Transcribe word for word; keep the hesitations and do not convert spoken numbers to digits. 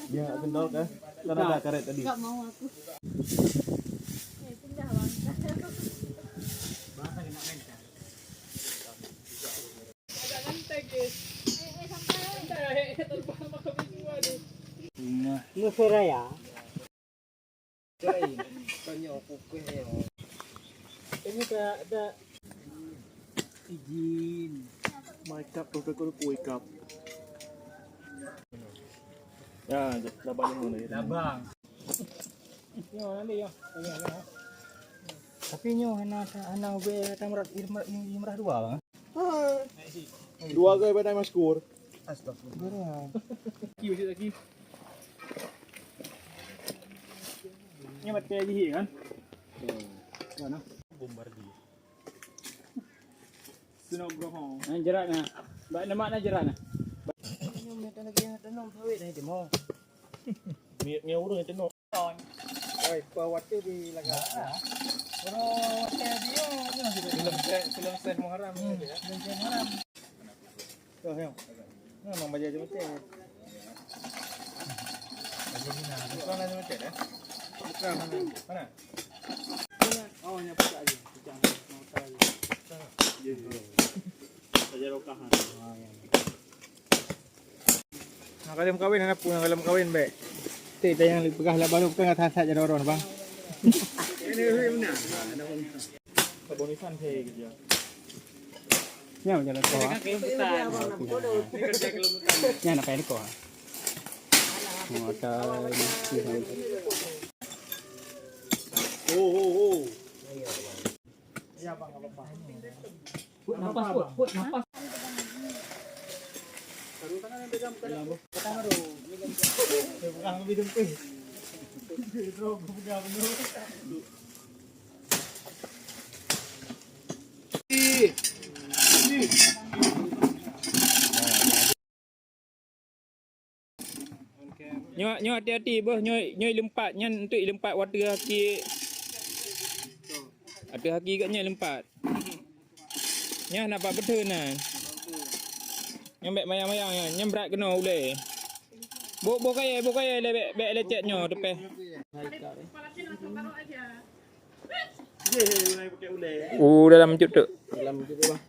Ya, kendor kan? Kan ada karet tadi. Enggak mau aku. Rumah. Nusiraya. Ini tak ada izin. My cup, Coca-Cola kue cup. Ya, labang ni. Labang. Nyoe nanti ya. Tapi nyoe hana, hana ubé tamrat imrah dua, bang. Dua kali badai maskur. Astagfirullah. Kiu sikit lagi. Ni mati lagi kan? Mana? Bombardier. Sinogroho. Nah, jerat nah. Bak lemak nah jerat nah. Ini mata lagi yang tenung sawit dah itu mau. Ni, ni urang itu no. Oi, pawat tu di lagak. Kalau hotel dia, ni masih ada. Film Syekh, film Syekh Muharram ni, ya. Film Syekh Muharram. Tuh, yang. Ni memang baju macam ni. Baju ni nah. Bukan baju macam, eh? Bukan, mana? Mana? Oh, yang pecah aja. Pecah, mau tahu. Ya, ya. Saja rokahan. Ah, ya. Nah, kalian kawin, anak pun kalian kawin, baik. Cek tayang peugah lah baru peugah that-that jadi orang, bang. Ini benar. Ada pun. Kebunisan saya kerja. Ya, macam tu. Ini kerja kelompokan. Ya, nak payah lekor. Mata. Oh, oh, oh. Iya, Bang, nggak apa-apa. Put nafas, Put, Put nafas. Baru tangan yang pegang, bukan. Pegang baru. Dia pegang lebih dempih. Dia terus pegang benar. Nyoe, nyoe hati-hati beuh, nyoe, nyoe leumpat, nyan untuk leumpat watèe haki. Watèe haki kat nyan leumpat. Nyan nampak beutôi nyan. Nyan bèk mayang-mayang nyan, nyan brat keunoe ulèe. Boh, boh kayèe, boh kayèe lé bèk, bèk lecet nyoe teupèh. U dalam cut tu. Dalam cut tu, Bang.